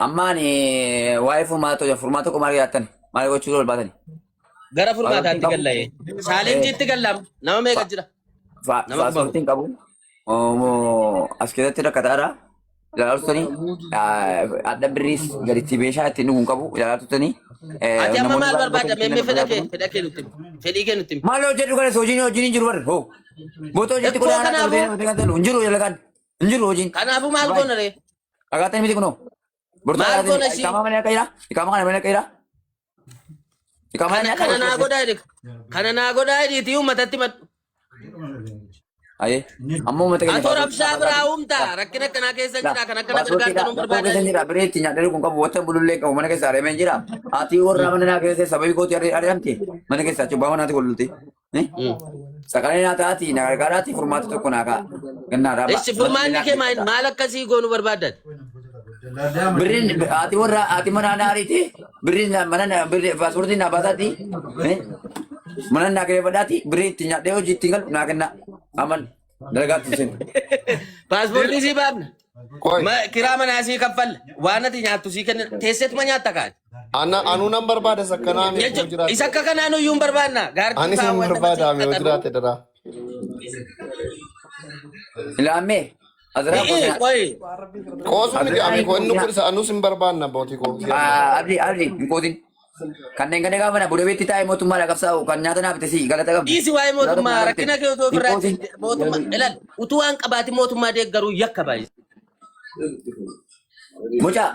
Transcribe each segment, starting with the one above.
Amma ani waa'ee furmaata furmaata tokko maal yaattan maal gochuu barbaadani? Gara Paaspoortiin furmaataatti qabu. galla'e. Chaalenjiitti gallaam. Nama meeqa jira? Nama kuma Paaspoortiin qabu. As keessatti rakkataadha. Ilaalaa turtanii adda birriis gaditti meeshaa ittiin dhuguun qabu ilaalaa turtanii. Ati amma Namoonni maal baay'een barbaadda? bakka Meemmee ittiin fedha kee nama fedha kee nutti himi. Fedhii kee nutti himi. Maal hojjedhu kanas hojiin hojiin hin jiru barre hoo. Boota hojiitti Ekkoo kun haala kanaafuu qabatee kan hin jiru dalagaan hin jiru hojiin. kanaafuu maal Baay'ee. goona ree? Dhagaattanii miti kunoo. Bortaa Maal goona dhagaattanii ishii? iqaamaa malee akka jira. Iqaamaa kana malee akka jira. Iqaamaa Kana malee akka kana naa godhaa jedhi. Kana naa godhaa jedhiitii uummatatti madhu. Ayee. Amma uummata keenya Atoo paaspoortii rabshaa naa biraa baasaati. uumta rakkina akkanaa keessa La jira kan akkana paaspoortiidha. gargaartan Rakkoo barbaadaa keessa jedhi. jira. Biree itti nyaadhee kun qabu wanta bulullee qabu mana keessa areemee jira. Haati warraa mana naa keessa sababii kootii ari'amte mana keessa cubbaa manaatti gollulte. Sagalee naa taati na gargaaraati furmaata tokko naa ka'a. Gannaa dhaabaa. Ishi furmaanni kee maal maal akkasii goonuu barbaaddan? Birriin haati warra haati mana naa ariiti birriin mana na birri paaspoortii naa baasaati mana naa kireeffadhaati birrii itti nyaadhee hojii ittiin galu naa kenna aman dalagaatti seenu. Paaspoortii sii baafna. Qoy. Kiraa manaa sii kaffalla. Waan ati nyaattu sii kenna. Teesseetuma nyaatta kaati. Ana anuu nan barbaada isa akkanaa mee yoo Jechuun jiraate. isa akka kanaan iyyuu hin barbaanna. Gaardi Anis faa hin waan nama barbaada sii mee yoo qaxaru. jiraate daraa. Ilaammee asirraa Hi'i qoosina. qoyi. Qoosuu miti Asirraa ami hin koo inni qoosina. kun isa anus hin barbaanna abbootii koo. Abdi abdi hin qoosin. Kanneen kanneen gaafa na budabeetti taa'ee mootummaadha qabsaa'u kan nyaata naaf itti sii galata qabdi. Dhiisi waa'ee Galata mootummaa naaf itti. rakkina kee otoo Hin ofirraa qoosin. mootummaa ilaal utuu waan qabaate mootummaa deeggaruu yakka baay'ee. Mucaa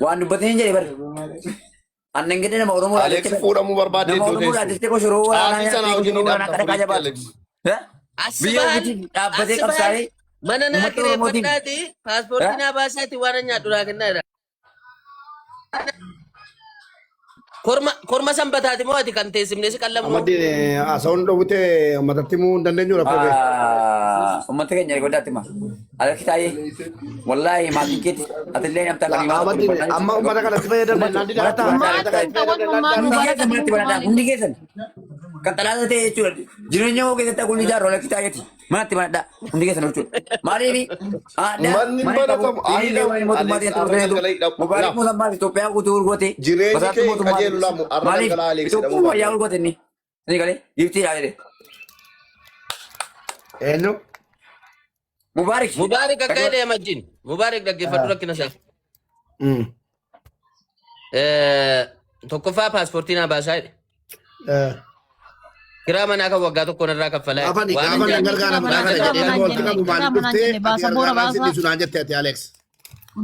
waan dubbatee hin jedhe bari. Annan gadi nama Oromoo Alex fuudhamuu barbaadde Nama iddoo Oromoo teessu. laalchistee koshoroo waraanaa Caasii sanaa nyaattee wajjin koshoroo waraanaa hidhamta akka dhaqaa furiitti jabaatu. Alex. Eh? Biyya Asibaan ofiitiin dhaabbatee asibaan qabsaa'ee mana naa uummata Oromootiin kireeffadhaati paaspoortii Eh? naa baasaati waan nyaadhu naa kennaa jedha. Korma korma sanbataati moo ati kan teessifnee si qallamnu? Amaddi haasa'uun dhowwite uummatatti himuu hin dandeenyu rakkoo kee. Uummata keenya godhaatti ma. Alakki taa'ee wallaahi maatiin keetti atillee namta kan himaa Amaddi amma uummata kanatti fayyadamne naan dida hatta Manatti uummata kanatti banadhaa. fayyadamne naan Hundi dida keessan manatti banadhaa. Hundi keessan kan xalaata ta'e jechuudha. Jireenya koo keessatti akulli ijaarru alakki taa'eeti. Manatti banadhaa. Hundi keessan jechuudha. Maaliif aadaa Manni mana qabu banatamu dhiirri waa'ee ahiidhamu mootummaa Alex ta'e har'a turteetu galgala hidhamu. Mubaarik Laa Musammaa Itoophiyaa guutuu gurgurate jireenyi basaattuu kee hin mootummaa qajeelu laamu har'a maaliif galgala Alex hidhamuu Itoophiyaa wayyaa baanna. gurgurate inni ni galee giftiidha jedhe. Eenyu? Mubaarik. Mubaarik akka jedhe amajjiin. Mubaarik dhaggeeffadhu rakkina isaa. Tokkoffaa paaspoortii naa baasaa jedhe. Kiraa manaa kan waggaa tokko narraa kaffalaa jedhe. Gaafani Waan gaafa hin nan jaalladhu. gargaara Waan mucaa kana jedhamu jedhee nama walitti qabu Kiraa maaliif manaan dhuftee jenne ati baasa boora gargaaraan si baasaa. dhiisu naan jette ati Alex.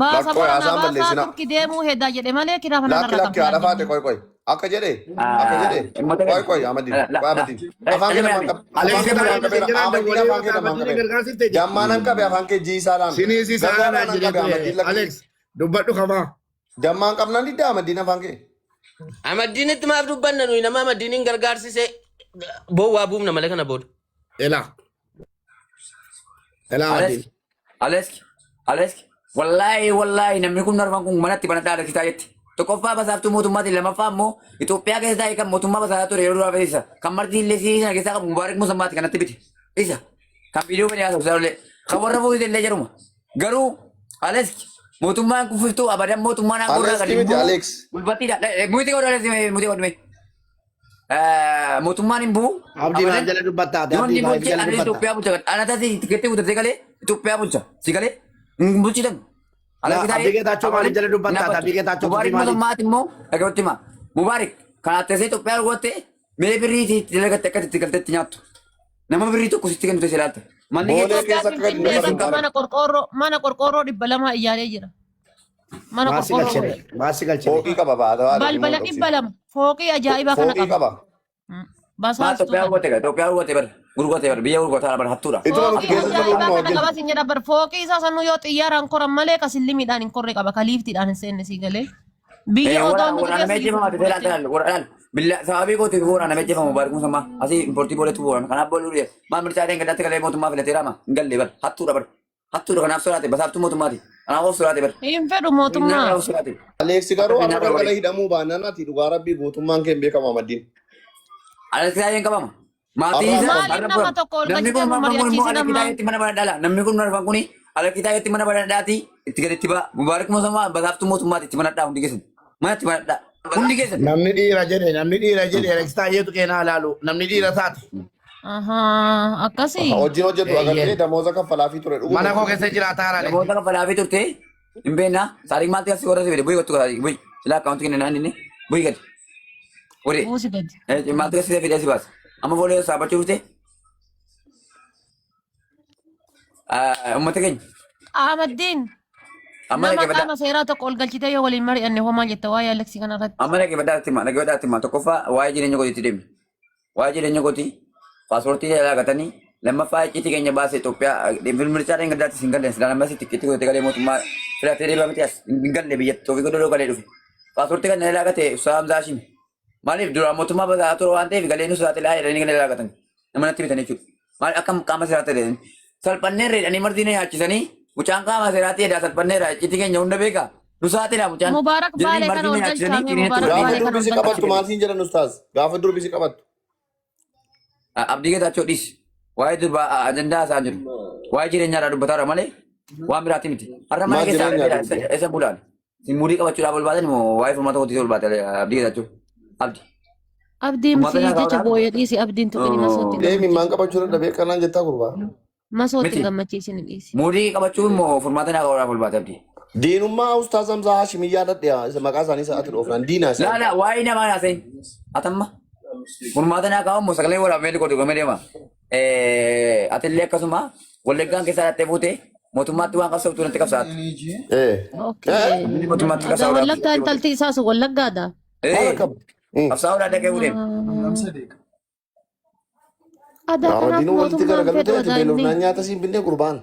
Baasa Lakkoo boora naa haasaan baasaa balleessinaa. turki deemuu hedaa jedhe malee kiraa manaan Lakki irraa lakki haadha kaffalaa faate jenne. qoy qoy. Akka jedhe akka jedhe Uummata qoy keenya. qoy Amadin La qoy la. Amadin afaan kee lamaan qabe Alex afaan kee lamaan baay'ee qabeera jiraan Amadin dawwalee afaan kee lamaan Amaddiin qabeera gargaarsiif ta'e jira. dammaan an qabe afaan kee jiisaadhaan Siniisi saana gagaadhaan naan an jedhee qabe ture Amadin lakki Alex dubbadhu kamaa. dammaan qabnaan didda Amadin afaan kee. Amaddiinitti maaf dubbanna nuyi nama amaddiiniin gargaarsise boowwaa buufna malee kana booda. Elaa. Elaa Amaddiin. Alex, Alex, wallaahi wallaahi namni kun arfan kun manatti banadhaa Alex taayetti. Tokkoffaa basaaftuu mootummaatiin lammaffaa immoo Itoophiyaa keessa taa'ee kan mootummaa basaasaa ture yeroo duraa isa kan marti illee sii sana keessaa qabu Mubaarik Musammaati kanatti bite. Isa kan viidiyoo bane haasa'u isaa illee kan warra fuusise illee jedhuma. Garuu Alex mootummaan kuffiftuu abadan mootummaan aangoo irraa Alex gadi miti bu'u Alex. gulbattiidha. Mutii godhu Alex mutii godhu. Mootummaan hin bu'u. Abdii maal Abadan jala dubbatta ati yoo abdii inni maal bulche jala ani dubbatta. Itoophiyaa bulcha. Ana taasi tikeetti guutatee galee Itoophiyaa bulcha. Si galee hin bulchitan. Laa Abdii Geetaachoo maaliif jala dubbatta ati Abdii Geetaachoo Mubaarik tuffii maaliif? mootummaati immoo dhaga'utti hima. Mubaarik kan attesee Itoophiyaa goote mee birrii itti dalagatte akka itti galtetti nyaattu. Nama birrii tokko sitti kennu teessee ilaalta. Manni kee Boolee Itoophiyaa keessa akka gadi Finfinnee dabarsan bakka taane. mana qorqoorroo mana qorqoorroo 200 ijaaree jira. Mana Maal si qorqoorroo galchine? godhe. Maal si galchine? Fooqii qaba baata baata Balbala 200 fooqii ajaa'ibaa kana Fooqii qaba. qaba. Maal Basaastuudha. Itoophiyaa goote gaa Itoophiyaa goote bar gurgurate bar biyya gurgurata bar hattuudha. Ituma nuti Fooqii keessa jirru ajaa'ibaa nu kana wajjin. qaba sin jedha bar fooqii isaa sanuu yoo xiyyaaraan koran malee ka sillimiidhaan hin korre qaba ka liiftiidhaan hin seenne sii galee. Biyya odoo nuti Waraana keessa jirru meejjifama ati gurgurattee. laal laal billa sababii gooteef waraana meejjifamu Mubaarik Musammaa asii impoortii booletu waraana kanaaf booluu dhiye maal mircaa dheen gaddaatti galee mootummaa filateera ma hin galle bar hattuudha bar hattuudha kanaaf sodaate basaaftuu mootummaati kanaaf of sodaate bar Hin fedhu nyaata mootummaa. of sodaate Alex akka garuu har'a nyaata galgala godhe hidhamuu baannaan ati dhugaa rabbii guutummaan kee hin beekamu Amaddiin. Alex Taayeen qabama maatiin Har'a isaa Maaliif har'a nama furama tokko ol namni galchitee kun nu marfan kun immoo mari'achiisin Alex amma? Taayeetti mana mana dhala namni kun marfan kun Alakkitaa itti mana banadhaati itti gadi itti ba'a. Mubaarak mootummaa basaaftuu mootummaati itti banadhaa hundi keessan. Mana itti banadhaa. Hundi keessan. Namni dhiira jedhe namni dhiira jedhe Alex Taayyeetu keenaa ilaalu namni dhiira taate. Ahaa, akkasii. Hojiin hojjetu agartee damooza kaffalaafii ture dhuguma. Mana koo keessa jiraataa haala Alex. Namoota kaffalaafii turte hin beekna. Saariq maaltu asii warra si fide bu'ii kottu saariq bu'ii. Silaa akkaawunti kenna naan inni bu'ii gadi. Godhe. Buusi gadi. Maaltu asii fide si baasa. Amma boolee saabachuu dhufte. Uummata keenya. Ahmaddiin. Amma Nama dhaggeeffadhaa. qaama seeraa tokko ol galchitee yoo waliin mari'anne hoo maal jetta waa'ee Aleksii kana irratti? Amma dhaggeeffadhaa itti himaa dhaggeeffadhaa itti himaa tokkoffaa waa'ee jireenya kootiitti deemna. Waa'ee jireenya kootii paaspoortii jalaa gatanii lammaffaa icciitii keenya baase Itoophiyaa mirchaa dheengaddaatti hin galle silaa lammas xiqqeetti godhatee galee mootummaa filatee deebi'aa miti as hin galle biyyatti ofii godhoo galee dhufe. Paaspoortii kan jalaa gate Ibsaa Hamzaa Hashim. Maaliif duraan mootummaa basaa ture waan ta'eef galee nu saaxilaa jedhanii kan jalaa gatan. Nama natti bitan jechuudha. Maal akka qaama seeraatti jedhanii. Salphanneerra jedhanii marti na nyaachisanii mucaan qaama seeraatti jedhaa salphanneerra icciitii keenya hunda beekaa. Nu saaxilaa mucaan. Mubaarak Jedhanii Baalee marti kana na ol nyaachisanii galchaame qiniinatti Mubaarak Gaafa Baalee godhanii. kana durbi ol si qabattu galchaame. maal siin jedhan ustaaz? Gaafa durbi si qabattu. Abdii Geetaachoo dhiisi. Waa'ee durbaa ajandaa isaan jiru. Waa'ee jireenyaa irraa dubbataa jira malee waan biraati miti. Har'a mana Maal keessaa jireenyaa dubbi? eessa bulaan? Isin muudii qabachuudhaaf ol baatan moo waa'ee furmaata kootiif ol baate Abdii Geetaachoo? Abdi. Abdiin Furmaata si nyaata jecha oolaa? booya dhiisi abdiin tuqini masootti hin Deemi maan gammachiisin. qabachuu dadhabee kanaan jettaa gurbaa. Masootti hin Miti. gammachiisin dhiisi. Muudii qabachuu immoo furmaata nyaata oolaaf ol baate Abdii. Diinummaa ustaaz Hamzaa Haashim yaadadhe isa maqaa isaanii sa'aatti dhoofnaan diinaa Laa isaan. laa waa'ee namaa naaseen. Atamma. Furmaata naa kaa'u immoo sagalee waraabee godhu gomee deema. Atillee akkasuma Wallaggaan keessaa dhattee fuute mootummaatti waan qabsootu natti qabsaatu. Eh. Okay. Inni mootummaatti Adaa qabsaa'uudhaaf. Wallaggaa intalti isaa sun Wallaggaadha. Maal akkam? Qabsaa'uudhaaf dhaqee fuudhee. Adaa kanaaf Ahmadiin walitti mootummaan garagaluu fedhu ta'e adaa inni. beelofnaan nyaata siin binnee gurbaan.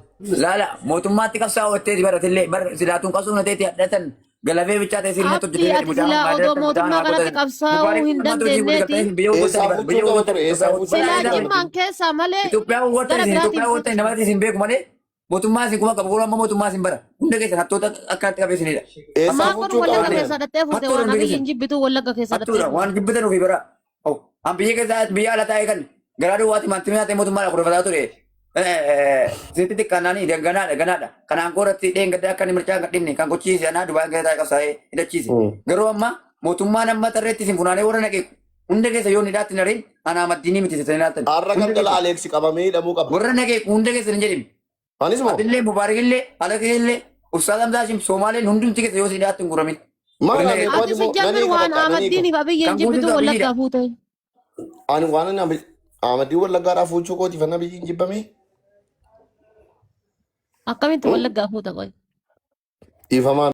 Laala mootummaatti qabsaa'u jetteeti baratillee bar silaatuun qabsoo na ta'eeti hadhatan galafee bichaa ta'e sirna Abdii ati silaa odoo mootummaa kanatti qabsaa'uu hin dandeenyeeti. Eessaa fuchuu qaba ture eessaa fuchuu Silaa qaba ture. jimmaan keessaa malee Itoophiyaa gara waggoota isin biraatiin Itoophiyaa waggoota namatti isin beeku malee mootummaa isin kuma qabu amma mootummaa isin bara hunda keessan hattoota akkanatti qabeessinidha. Eessaa Maa kun fuchuu qaba Wallagga ture. keessaa dhattee fuute Hattuudha waan hundi Abiyyiin keessan. jibbitu Wallagga keessaa dhattee Hattuudha fuute. waan jibbitan ofii bara. An biyya keessaa biyya ala taa'ee kan garaa duwwaatti maantimii haatee mootummaadha kurfataa ture. Sitti xiqqaanaanii ganaadha ganaadha. Kanaan kooratti dheengaddaa akka inni mirchaa hin dhibne kan gochiise anaa Dubaay keessa taa'ee qabsaa'ee hidhachiise. Garuu amma mootummaan amma tarreetti isin funaanee warra naqe hunda keessa yoo hidhaatti hin ariin anaa maddiinii miti jettanii ilaaltan. Har'a Hunda galgala keessa Aleeksi qabamee hidhamuu qaba. warra naqe hunda keessa hin jedhim. Anis moo? Atillee Mubaarikillee Alakillee Ustaaz Hamzaa Hashim Somaaleen hundumti keessa yoo hidhaatti hin guramin. Maal Warra ani naqe Ati qooti si moo nan jammir hiika waan bakka nan hiika. Ahmaddiiniif Abiyyiin Kan jibbitu guututu Wallaggaa abiyyiidha. fuute. Ani waan ani Ahmadii Wallaggaadhaa fuuchuu kootiif ana biyyiin jibbame. Akkamitti Wallaggaa fuuta qoy? Dhiifamaa.